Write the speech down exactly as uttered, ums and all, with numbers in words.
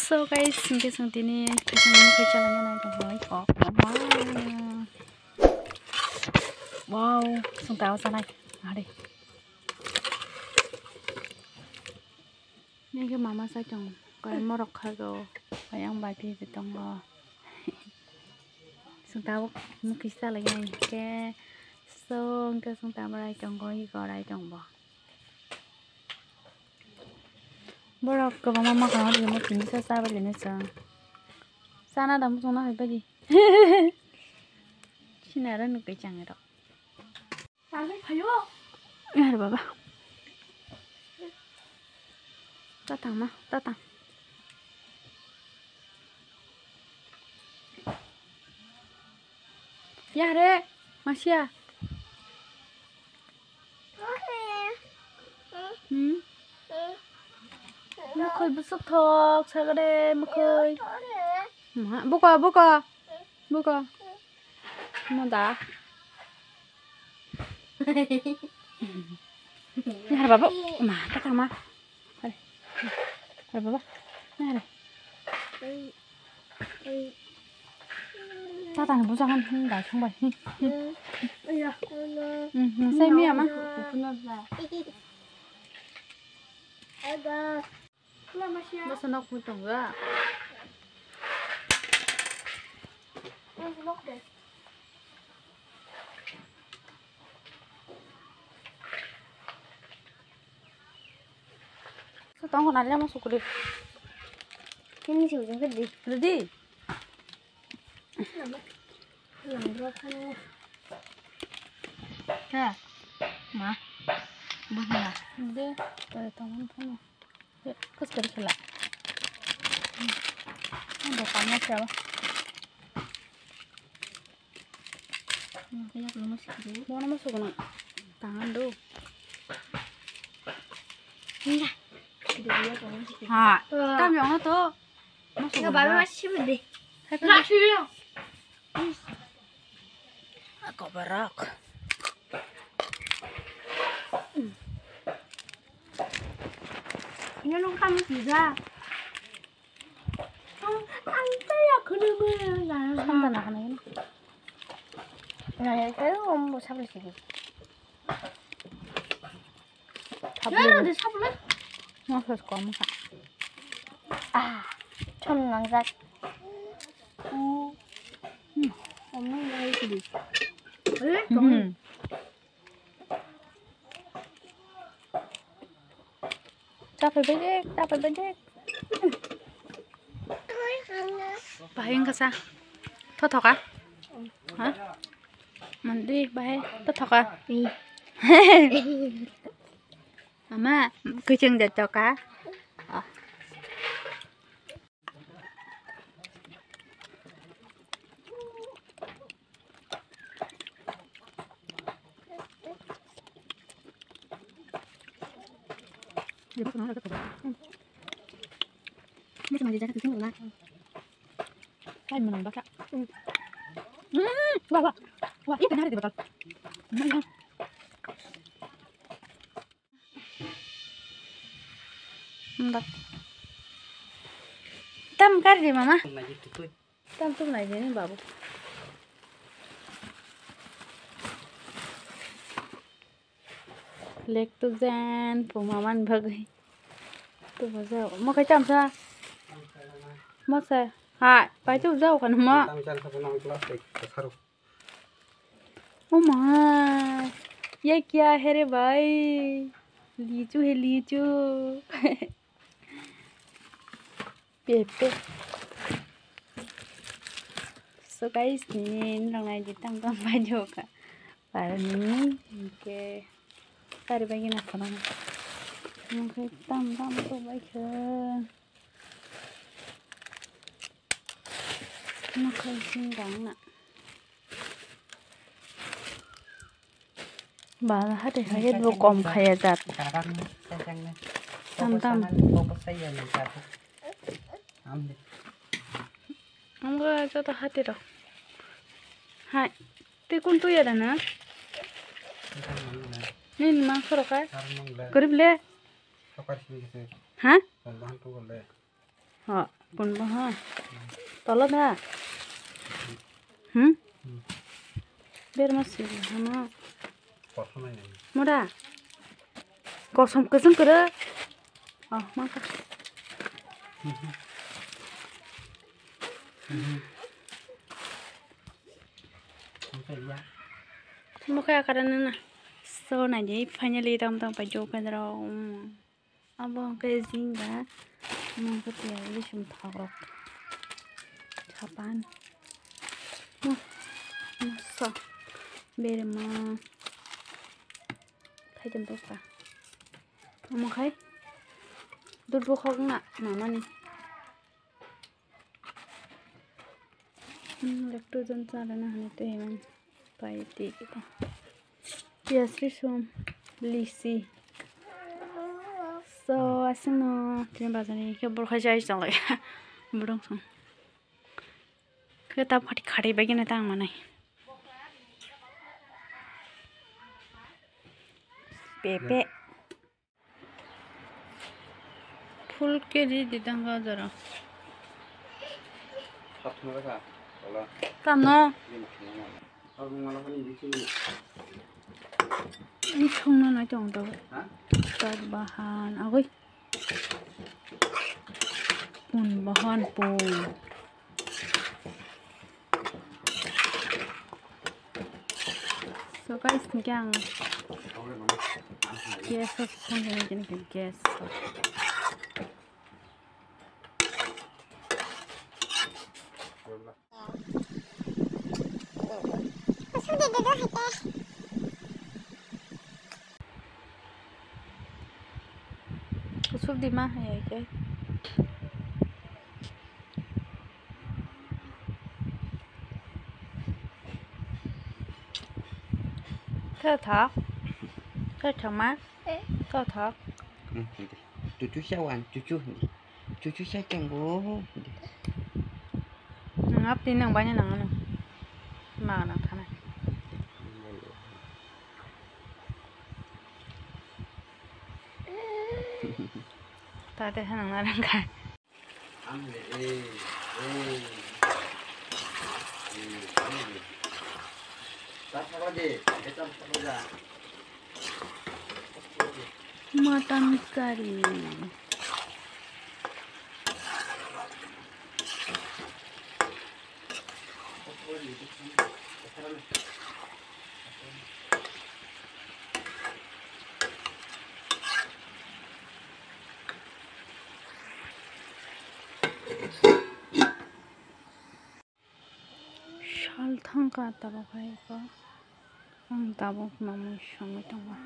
So guys, hingke chwng tini kisa mokhe chalangya nai tongmani kok. Wow, chwng tao chanai. Are. Nini mama sai tong. Koi morok khago. Koi ang bai phi tongo. Chwng tao mokhe chalangya nai ke. So hingke chwng tao rai tongo, i gorai tongbo. Borok kwbangma mwkhang rwgwi muchungsa chabai lainai chwng. Chana da muchungna hai bagwi. Sinaro nukgwi changirok. Are baba. Tatang ma, tatang. Yare, masia. Hmm? Mukhoi busuk thok, sagade mukhoi. Ma, buka, buka. Buka. Mo da. Yare baba. Ma, ta kama. Are. Are baba. Are. Tatani bujagan hin dai songbai hin. Iya. Hmm, hmm, sai miya ma. Basa nok pun tongga. Sa tong ko nari lama sukuri. Ini sih ujung gede. Ready? Ha. Ma. Bukan lah. Deh, pada tangan kamu. Ya, kus kali kala. Ada kamu siapa? Kaya belum masuk dulu. Mau nama suka nak? Tangan dulu. Enggak. Video dia kamu sih. Ha. Kami orang tuh. Enggak, baru masih sih deh. Hai, nggak sih. Koborok. Ini lu kamu juga. Ang, ang tayo ko naman. Saan ka na ka na yun? Ngayon kayo, um, sabi sige. Yun, di sabla. Masas ko, masa. Ah, chum nang zat. Oh. Hmm. Om nang zat sige. Eh, hmm. Chapel bejek, chapel bejek. Bahai wngkha sa. Thothoka? Ha? Mandi bahai thothoka? Ama, kuching jatoka? Ah. Wah, wah. Wah, ini benar di botol. Tam kar di mama. Tam tum nai di ni babu. Lek tu jen puma man bagai. Tu baja mo kai tam sa. Mo sa. Hai, pai tu jao kan mo. Tam jan sa puna plastic. Oh my, ये क्या है रे भाई? लीचू है, लीचू। Pepe. So guys, nini nongnai di tam tam bai joka. Para nini ke kari bai gina kono. Nungke tam tam to bai ke. Nungke sing dang na. Ba, hati hai bo kom khaya jat. Tam tam. Amgo joto hati rok. Hai, tei kun tuya da na? Nini mangso rok hai? Garib le. Ha? Ho, Pun ba ha. Tolo da. Hmm? Berma siri hama. Kosom ai nai. Mora. Kosom kesem kere. Oh, maka. Mokhe akarana na. So, naidi finally tam tam paijak kendro. Abo hwnkhe jingga, mungkha tiyar bising thokrok. Sapan. Mo-, moso. Berma. Khaidam dosta. Omo khai. Duduk khokna, mamani. Hmm, lactogen chalana hwnwi twi hwnwi pai twi khe. Piyaj rwsong, lisi. So, aswkno tini bazarni khe borok hai chai chonglai. Borok song. Khe ta phati khari bai gana tang manai. Pepe. Full K G di tang o jora. Tamo. Ini songno nai tong tong. Tat bahan agoi. Pun bahan pun. So guys, hingke ang gas o songkhe nai, gas. Kusuk di ma hai ke. Khe thok. Khe thok ma. Khe thok. Chuchu sa wan, chuchu. Chuchu sa chang bo. Nang ap tin nang bai nang ano. Ma nang thana. Tate hanang narang kai. Mutton curry. Sal thangkha tabuk hai khe ang tabuk mamwi songwi tongo.